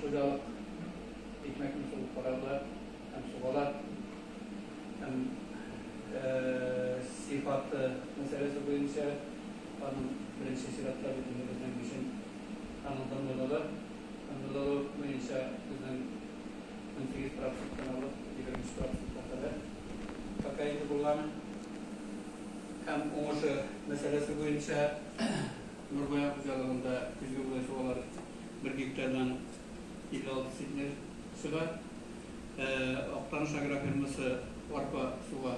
Хуҗалык икмәкне сугып карадылар һәм сугалар. Һәм сыйфаты мәсьәләсе буенча аның беренче чиратта бит инде безнең өчен аның дымлылыгы. Дымлылыгы буенча безнең 18 проценттан алып 23 процентка кадәр пока инде булганы. Һәм уңышы мәсьәләсе буенча Нурбаян хуҗалыгында көзге бодай сугалар 1 гектардан 56 центнер чыга. Актаныш агрофирмасы арпа суга,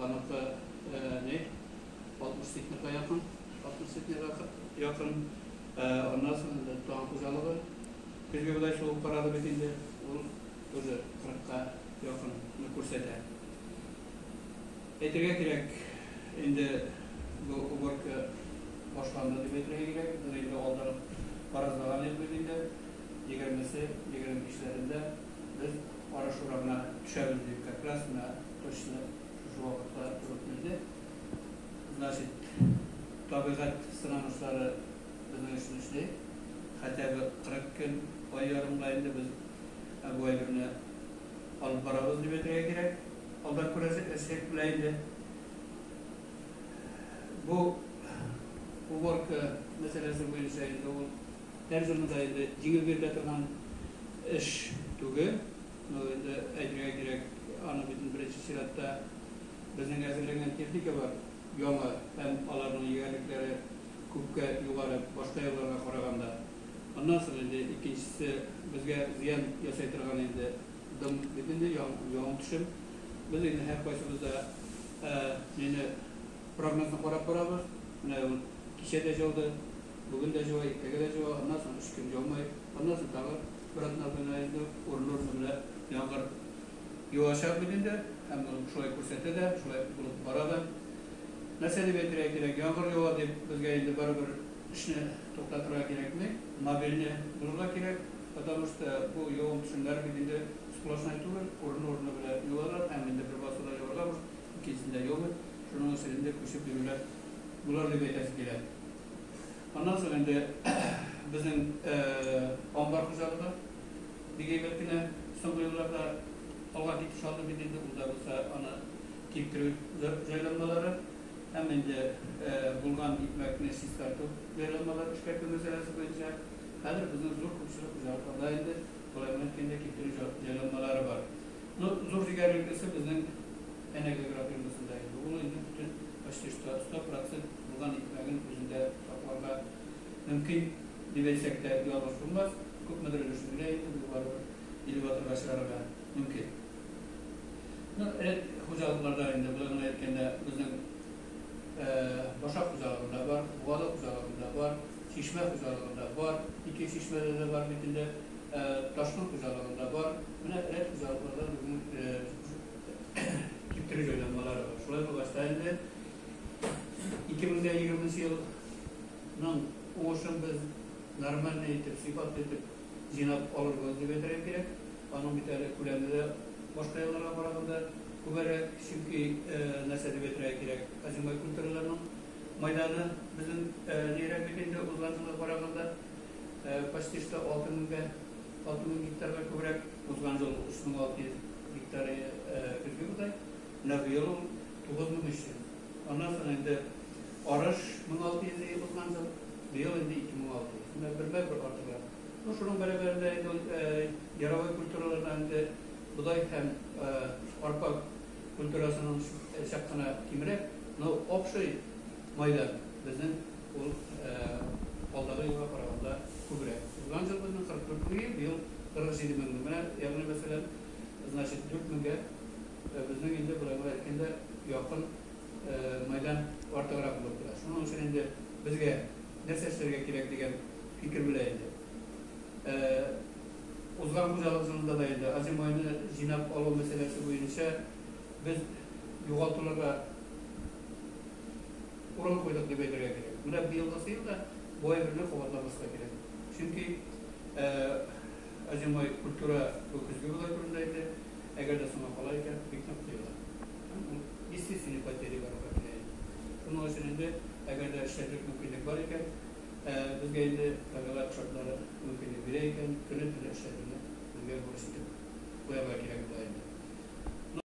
аныкы ни 60 центнерга якын, 60 центнерга якын. Аннан соң инде Таң хуҗалыгы көзге бодай сугып карады бит инде, ул тоже 40-ка якынны күрсәтә. Әйтергә кирәк, инде бу уборка башланды дип әйтергә кирәк. Без инде алдан ук фаразлаган идек бит инде, егермесе, 25-ләрендә без арыш урагына төшәбез дип, как раз менә точно шушы вакытка туры килде. Значит, табигать сынамышлары безнең өчен эшли. Хотя бы 40 көн, ай ярымга инде без бу әйберне алып барабыз дип әйтергә кирәк. Алдан күрәсек белә инде. Бу уборка мәсьәләсе буенча инде ул һәр елны да инде җиңел бирелә торган эш түгел. Но инде әйтергә кирәк, аны бит беренче чиратта безнең әзерләнгән техника бар, яңа, һәм аларның егәрлекләре күпкә югары башка елларга караганда. Аннан соң инде икенчесе безгә зыян ясай торган инде дым бит инде, явым-төшем. Без инде һәркайсыбыз да мине прогнозны карап барабыз. Менә ул кичә дә җауды, бүген дә җава, иртәгә дә җава, аннан соң өч көн яумай. Аннан соң тагы бер атна буена инде урыны-урыны белән яңгыр явачак бит инде. Һәм ул шулай күрсәтә дә, шулай булып бара да. Нәрсә дип әйтергә кирәк, яңгыр ява дип безгә инде барыбер эшне туктатырга кирәкми, мобильне булырга кирәк. Потому что бу явым-төшемнәр бит инде сплошной түгел, урыны-урыны белән явалар һәм инде бер басуда яварга может, икенчесендә яумый. Шуның өчен инде күчеп йөрүләр булыр дип әйтәсе килә. Аннан соң инде безнең амбар хуҗалыгы бик әйбәт кенә соңгы елларда алга китеш алды бит инде, ул да булса аны киптерү җайланмалары һәм инде булган икмәкне чистарту җайланмалары эшкәртү мәсьәләсе буенча. Хәзер безнең зур күпчелек хуҗалыкларда инде, болай гына әйткәндә, киптерү җайланмалары бар. Ну, зур җегәрлеклесе безнең Әнәк агрофирмасында инде. Ул инде бөтен почти что 100 процент булган икмәген үзендә сакларга мөмкин дип әйтсәк тә ялгыш булмас. Күпмедер өлешен генә инде бу барыбер элеваторга чыгарырга мөмкин. Ну, рәт хуҗалыкларда инде, болай гына әйткәндә, безнең Башак хуҗалыгында бар, Буалы хуҗалыгында бар, Чишмә хуҗалыгында бар, ике чишмәдә дә бар бит инде, Ташкын хуҗалыгында бар. Менә рәт хуҗалыкларда безнең киптерү җайланмалары бар. Шулай булгач та инде 2020 елның уңышын без нормальный итеп, сыйфатлы итеп җыйнап алырбыз дип әйтергә кирәк. Аның бит әле күләме дә башка елларга караганда күбәрәк, чөнки нәрсә дип әйтергә кирәк, озимой культураларның майданы безнең нирәк бит инде узган елга караганда почти что 6 меңгә, 6000 гектарга күбрәк. Узган ел 3600 гектар көзге бодай, менә быел ул 9300. Аннан соң инде арыш 1600 узган ел, быел инде 2600. Менә бермә-бер артыграк. Ну, шуның бәрабәрендә инде ул яровой культуралардан инде бодай һәм арпа культурасының чак кына кимрәк, но общий майдан безнең ул алдагы елга караганда күбрәк. Узган ел безнең 44 мең, быел 47 мең. Менә, ягъни мәсәлән, значит, 4 меңгә безнең инде, болай гына әйткәндә, якын майдан артыграк булып тора. Шуның өчен инде безгә нәрсә эшләргә кирәк дигән фикер белән инде. Узган хуҗалык елында да инде озимойны җыйнап алу мәсьәләсе буенча без югалтуларга урын куйдык дип әйтергә кирәк. Менә быелгысы елда бу әйберне кабатламаска кирәк. Чөнки озимой культура бу көзге бодай турында инде, әгәр дә соңга кала икән, бик нык тоела. Һәм ул естественный потери барлыкка килә инде. Шуның өчен инде, әгәр дә эшләрлек мөмкинлек бар икән, Ә безгә инде табигать шартлары мөмкинлек бирә икән, көне-төне эшләтүне безгә бурыч итеп.